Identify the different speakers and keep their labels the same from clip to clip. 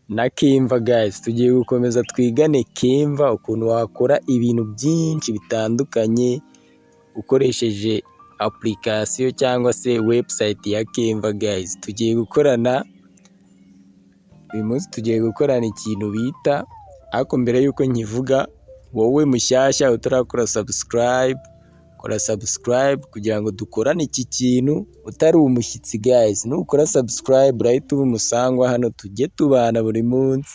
Speaker 1: Na Canva guys, tugiye gukomeza twigane Canva, ukuntu wakora ibintu byinshi bitandukanye ukoresheje application cyangwa se website ya Canva guys. Tugiye gukorana uyu munsi, tugiye gukorana ikintu bita, ariko mbere y'uko nkivuga, wowe mushyashya utarakora subscribe, kora subscribe kugira ngo dukorane iki kintu utari umushyitsi guys. Nukora subscribe urahita uba umusangwa hano, tujye tubana buri munsi,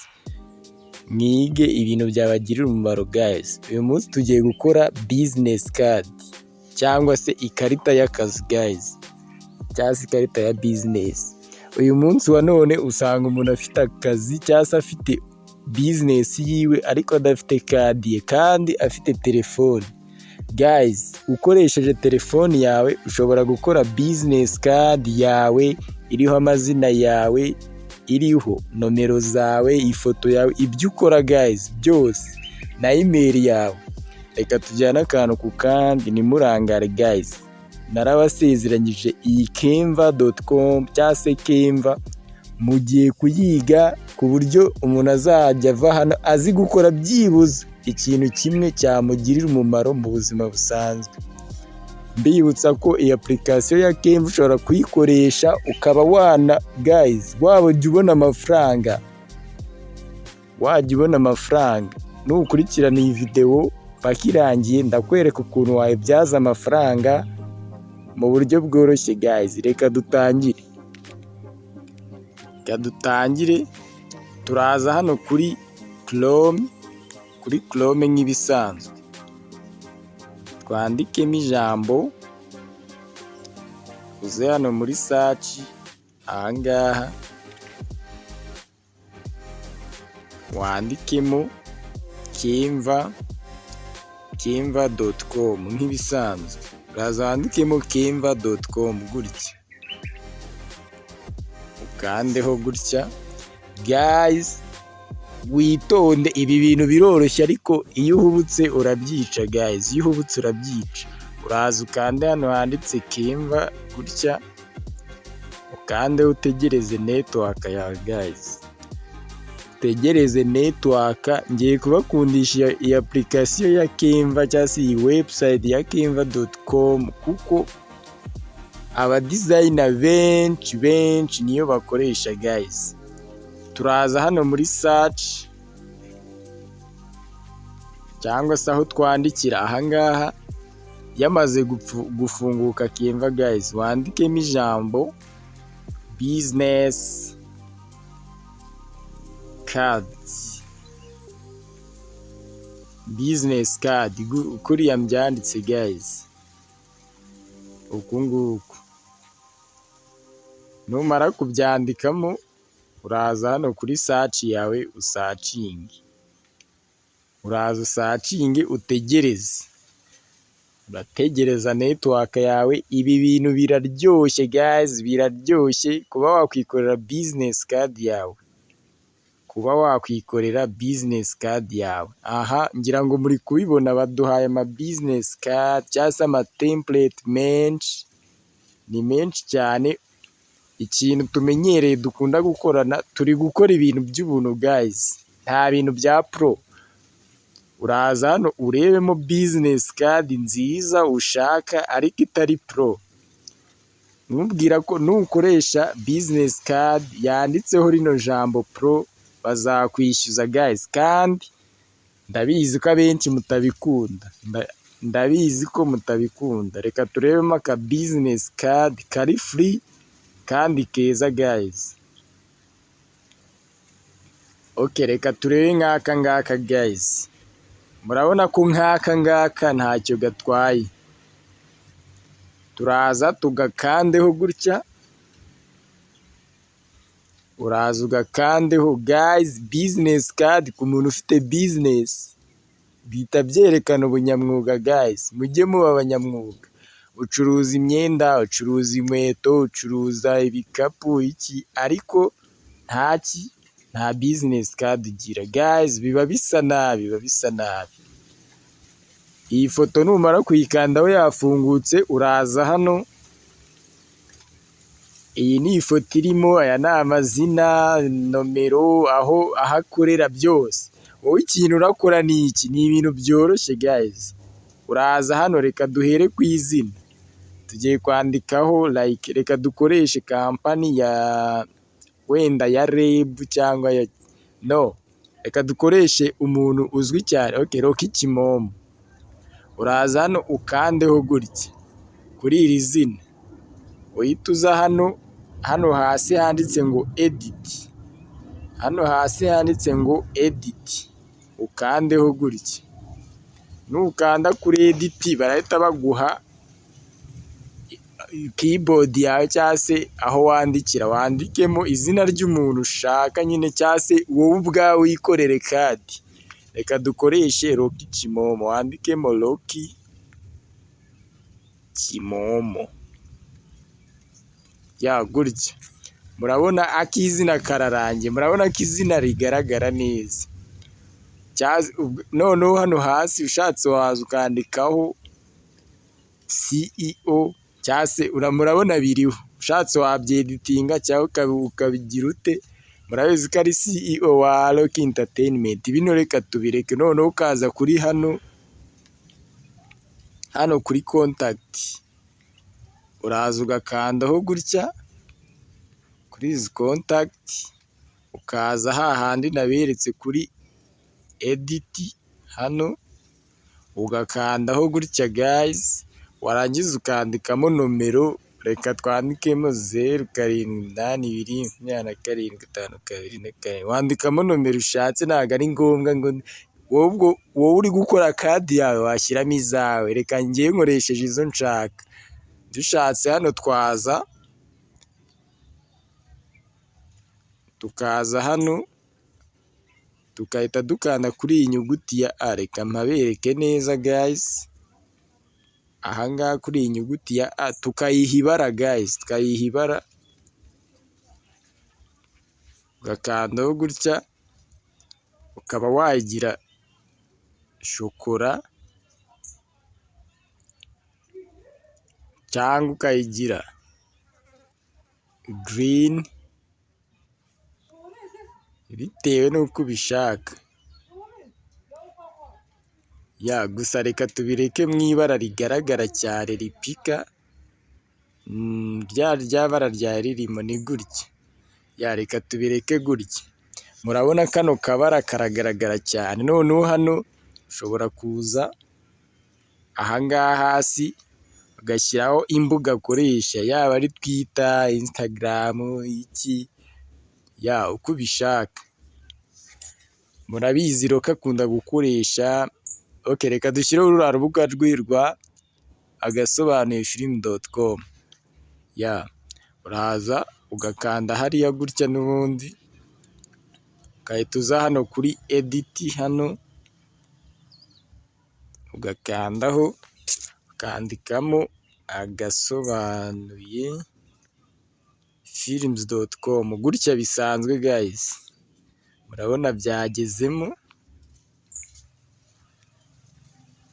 Speaker 1: mwige ibintu byabagirira umumaro guys. Uyu munsi tugiye gukora business card cyangwa se ikarita y'akazi guys, cyangwa se ikarita ya business. Uyu munsi wa none usanga umuntu afite akazi cyangwa se afite business yiwe ariko adafite card ye kandi afite telefone. Guys, ukoresheje telefoni yawe ushobora gukora business card yawe iriho amazina yawe, iriho nomero zawe, ifoto yawe, ibyo ukora guys byose na email yawe. Reka tujyane akantu ku kandi, ntimurangare guys. Narabasezeranyije iyi canva.com cyangwa se Canva mugiye kuyiga ku buryo umuntu azajya ava hano azi gukora byibuze ikintu kimwe cyamugirira umumaro mu buzima busanzwe. Mbibutsa ko iyi application ya Canva ushobora kuyikoresha ukaba wana guys, waba ujya ubona amafaranga, wajya ubona amafaranga. Nukurikirana iyi videwo paka irangiye, ndakwereka ukuntu wayibyaza amafaranga mu buryo bworoshye guys. Reka dutangire, reka dutangire. Turaza hano kuri Chrome, kuri Chrome nk'ibisanzwe, twandikemo ijambo, uze hano muri search ahangaha wandikemo Canva, canva.com nk'ibisanzwe. Uraza wandikemo canva.com gutya, ukandeho gutya guys. Witonde, ibi bintu biroroshye ariko iyo uhubutse urabyica guys, iyo uhubutse urabyica. Uraza ukande hano handitse Canva gutya, ukande utegereze network yawe guys, utegereze network. Ngiye kubakundisha iyi application ya Canva cyangwa se iyi website ya canva.com kuko aba designer benshi benshi niyo bakoresha guys. Turaza hano muri search cyangwa se aho twandikira ahangaha, yamaze gufunguka Canva guys, wandikemo ijambo business card, business card kuriya mbyanditse guys, uku nguku. Numara kubyandikamo uraza hano kuri search yawe usearchinge, uraza usearchinge utegereze, urategereza network yawe. Ibi bintu biraryoshye guys, biraryoshye kuba wakwikorera business card yawe, kuba wakwikorera business card yawe. Aha ngira ngo muri kubibona, baduhaye ama business card cyangwa se ama template menshi, ni menshi cyane. Ikintu tumenyereye dukunda gukorana, turi gukora ibintu by'ubuntu guys, nta bintu bya pro. Uraza hano urebemo business card nziza ushaka ariko itari pro. Nkubwira ko nukoresha business card yanditseho rino jambo pro bazakwishyuza guys, kandi ndabizi ko abenshi mutabikunda, ndabizi ko mutabikunda. Reka turebemo aka business card kari free kandi keza guys. Okay, reka turebe nk'aka ngaka guys. Murabona ko nk'aka ngaka ntacyo gatwaye. Turaza tugakandeho gutya, uraza ugakandeho guys. Business card ku muntu ufite business bihita byerekana ubunyamwuga guys, mujye muba abanyamwuga. Ucuruza imyenda, ucuruza inkweto, ucuruza ibikapu, iki, ariko ntaki, nta business card ugira guys, biba bisa nabi, biba bisa nabi. Iyi foto numara kuyikandaho yafungutse, uraza hano Iyi ni ifoto irimo, aya ni amazina, nomero, aho akorera byose. Wowe ikintu urakora ni iki? Ni ibintu byoroshye guys. Uraza hano, reka duhere ku izina. Tugiye kwandikaho like, reka dukoreshe company ya wenda ya REB cyangwa ya, no, reka dukoreshe umuntu uzwi cyane, okay, Rocky Kimomo. Uraza hano ukandeho gutya kuri iri zina, uhite uza hano, hano hasi handitse ngo edit, hano hasi handitse ngo edit, ukandeho gutya. Nukanda kuri edit barahita baguha keyboard yawe cyangwa se aho wandikira, wandikemo izina ry'umuntu ushaka nyine cyangwa se wowe ubwawe wikorere card. Reka dukoreshe Rocky Kimomo, wandikemo Rocky Kimomo. Ya gutya. Murabona ak'izina kararangiye, murabona ko izina rigaragara neza. Noneho hano hasi ushatse waza ukandikaho CEO cyangwa se murabona biriho, ushatse wabyeditinga cyangwa ukabigira ute, murabizi ko ari CEO wa Rocky Entertainment. Bino reka tubireke, noneho ukaza kuri hano, hano kuri contact, uraza ugakandaho gutya kuri izi contact, ukaza hahandi naberetse kuri edit hano, ugakandaho gutya guys, warangiza ukandikamo nomero, reka twandikemo 0782 27 52 7, wandikamo nomero ushatse, ntabwo ari ngombwa ngo wowe uri gukora card yawe washyiramo izawe, reka njyewe nkoresheje izo nshaka. Dushatse hano twaza tukaza hano tugahita dukanda kuri iyi nyuguti ya A, reka mpabereke neza guys, aha ngaha kuri iyi nyuguti ya A tukayiha ibara guys, tukayiha ibara, ugakandaho gutya, ukaba wayigira shokora cyangwa ukayigira green bitewe n'uko ubishaka. Ya gusa reka tubireke mu ibara rigaragara cyane ripika, rya bara ryari ririmo ni gutya. Ya reka tubireke gutya. Murabona kano kabara karagaragara cyane, noneho hano ushobora kuza aha ngaha hasi ugashyiraho imbuga akoresha, yaba ari Twitter, Instagram, iki, ya uko ubishaka. Murabizi Rocky akunda gukoresha, okay reka dushyireho ruriya rubuga rwe rwa agasobanuyefilm.com. Ya uraza ugakanda hariya gutya n'ubundi, ugahita uza hano kuri edit hano, ugakandaho ukandikamo agasobanuyefilms.com gutya bisanzwe guys, murabona byagezemo.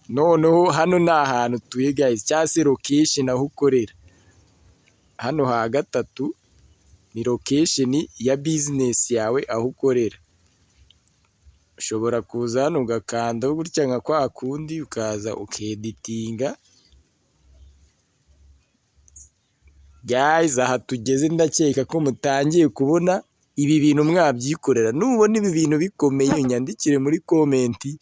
Speaker 1: Noneho hano ni ahantu utuye guys, cyangwa se location aho ukorera. Hano ha gatatu ni location ya business yawe aho ukorera. Ushobora kuza hano ugakandaho gutya nka kwa kundi, ukaza ukeditinga. Guys aha tugeze ndakeka ko mutangiye kubona ibi bintu mwabyikorera. Nubona ibi bintu bikomeye unyandikire muri comment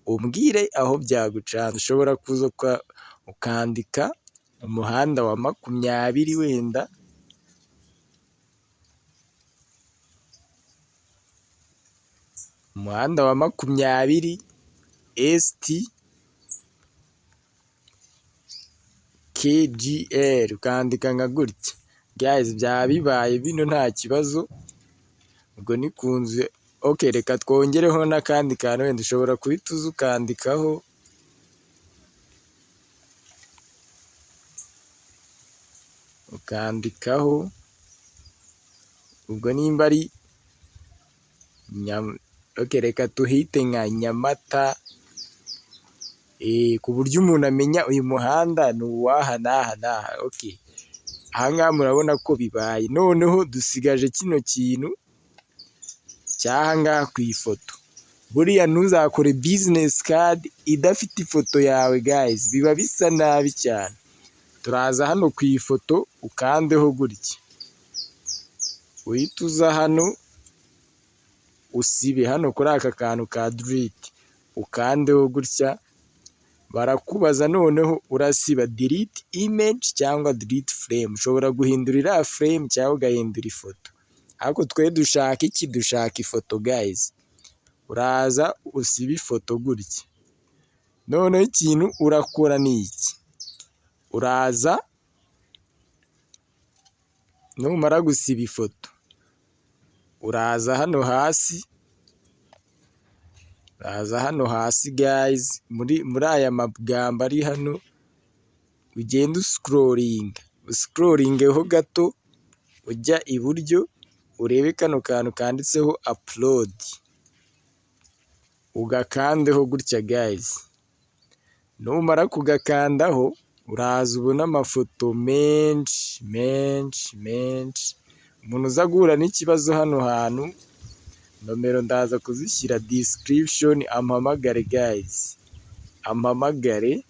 Speaker 1: umbwire aho byagucanze. Ushobora kuza ukandika umuhanda wa 20 wenda, umuhanda wa 20 ST KGL, ukandika nka gutya. Guys byaba bibaye bino nta kibazo, ubwo ni ku nzu. Okay reka twongereho n'akandi kantu wenda ushobora guhita uza ukandikaho ubwo nimba ari okay reka tuhite nka Nyamata, ku buryo umuntu amenya uyu muhanda ni uw'aha n'aha n'aha. Okay Aha ngaha murabona ko bibaye. Noneho dusigaje kino kintu cy'aha ngaha ku ifoto. Buriya ntuzakore business card idafite ifoto yawe guys, biba bisa nabi cyane. Turaza hano ku ifoto ukandeho gutya, uhite uza hano usibe hano kuri aka kantu ka delete, ukandeho gutya, barakubaza noneho urasiba delete image cyangwa delete frame. Ushobora guhindura iriya frame cyangwa ugahindura ifoto, ariko twe dushaka iki? Dushaka ifoto guys. Uraza usibe ifoto gutya. Noneho ikintu urakora ni iki? Uraza numara gusiba ifoto, uraza hano hasi, uraza hano hasi guys, muri aya magambo ari hano, ugende uscrollinga, uscrollingeho gato ujya iburyo, urebe kano kantu kanditseho upload, ugakandeho gutya guys. Numara kugakandaho, uraza ubone amafoto menshi menshi menshi. Umuntu uza guhura n'ikibazo hano hantu, nomero ndaza kuzishyira description, ampamagare guys, ampamagare,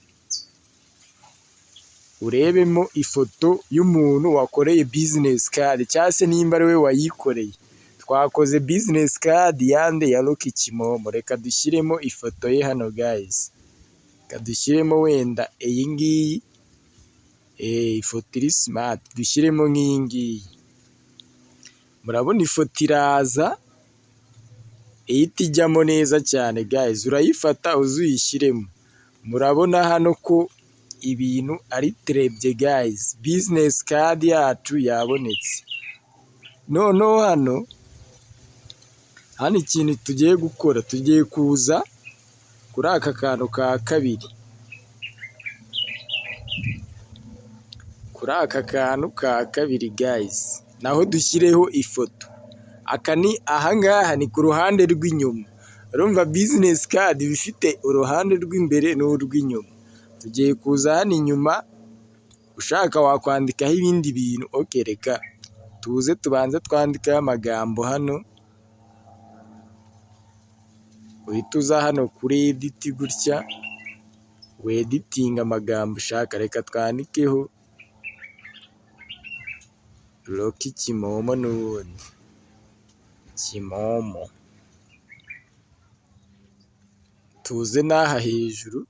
Speaker 1: urebemo ifoto y'umuntu wakoreye business card cyangwa se nimba ari we wayikoreye. Twakoze business card yande? Ya Rocky Kimomo. Reka dushyiremo ifoto ye hano guys. Reka dushyiremo wenda iyi ngiyi, ifoto iri smart, dushyiremo nk'iyi ngiyi. Murabona ifoto iraza ihita ijyamo neza cyane guys, urayifata uze uyishyiremo. Murabona hano ko ibintu ari terebye guys, business card yacu yabonetse. Noneho hano ikintu tugiye gukora, tugiye kuza kuri aka kantu ka kabiri, kuri aka kantu ka kabiri guys, naho dushyireho ifoto. Aka ni aha ngaha ni ku ruhande rw'inyuma, urumva business card iba ifite uruhande rw'imbere n'urw'inyuma. Tugiye kuza hano inyuma, ushaka wakwandikaho ibindi bintu, okay reka tuze tubanze twandikeho amagambo hano, uhite uza hano kuri edit gutya, weditinge amagambo ushaka. Reka twandikeho Rocky Kimomo n'ubundi, Kimomo. Tuze n'aha hejuru,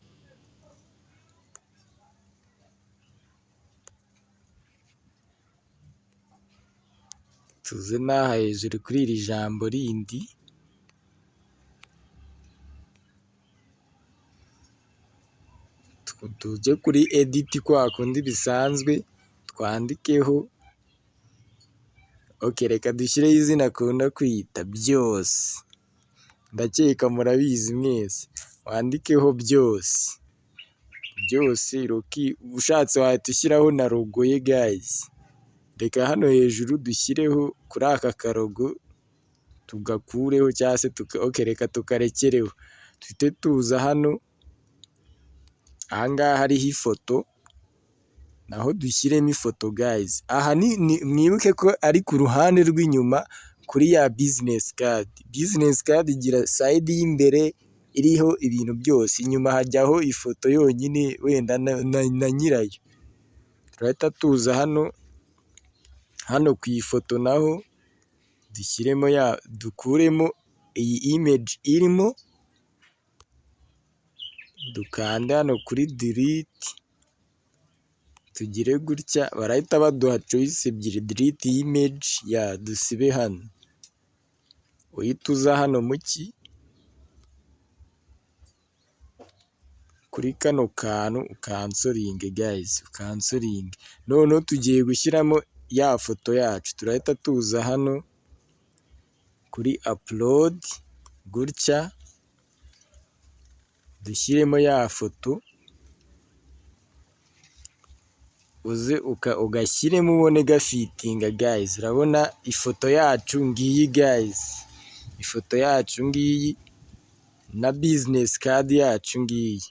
Speaker 1: tuze n'aha hejuru kuri iri jambo rindi, tujye kuri edit kwa kundi bisanzwe, twandikeho, okay reka dushyireho izina akunda kwiyita Byose, ndakeka murabizi mwese, wandikeho Byose, Byose Rocky, ushatse wahita ushyiraho na logo ye guys. Reka hano hejuru dushyireho kuri aka kalogo tugakureho cyangwa se okay reka tukarekereho, duhite tuza hano, aha ngaha hariho ifoto, naho dushyiremo ifoto guys. Aha mwibuke ko ari ku ruhande rw'inyuma kuri ya business card. Business card igira side y'imbere iriho ibintu byose, inyuma hajyaho ifoto yonyine wenda na nyirayo. Turahita tuza hano, hano ku ifoto naho dushyiremo ya, dukuremo iyi image irimo, dukande hano kuri delete, tugire gutya, barahita baduha choice ebyiri, delete image, ya dusibe hano. Uhite uza hano muki, kuri kano kantu ucancelinge guys, ucancelinge. Noneho tugiye gushyiramo ya foto yacu, turahita tuza hano kuri upload gutya, dushyiremo ya foto, uze ugashyiremo ubone gafitinga guys. Urabona ifoto yacu ngiyi guys, ifoto yacu ngiyi na business card yacu ngiyi.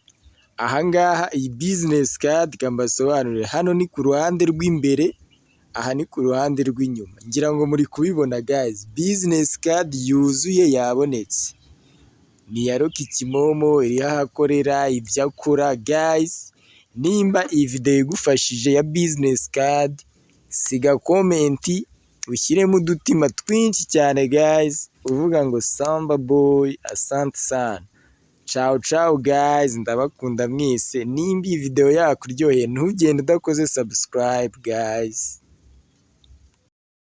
Speaker 1: Aha ngaha iyi business card reka mbasobanurire, hano ni ku ruhande rw'imbere, Aha ni ku ruhande rw'inyuma, ngira ngo muri kubibona guys, business card yuzuye yabonetse. Ni iya Rocky Kimomo, iriho aho akorera, ibyo akora. Guys, nimba iyi video igufashije ya business card, siga comment, ushyiremo udutima twinshi cyane guys, uvuga ngo "Samba boy, asante sana". Ciao ciao guys, ndabakunda mwese. Nimba iyi video yakuryoheye, ntugende udakoze subscribe guys.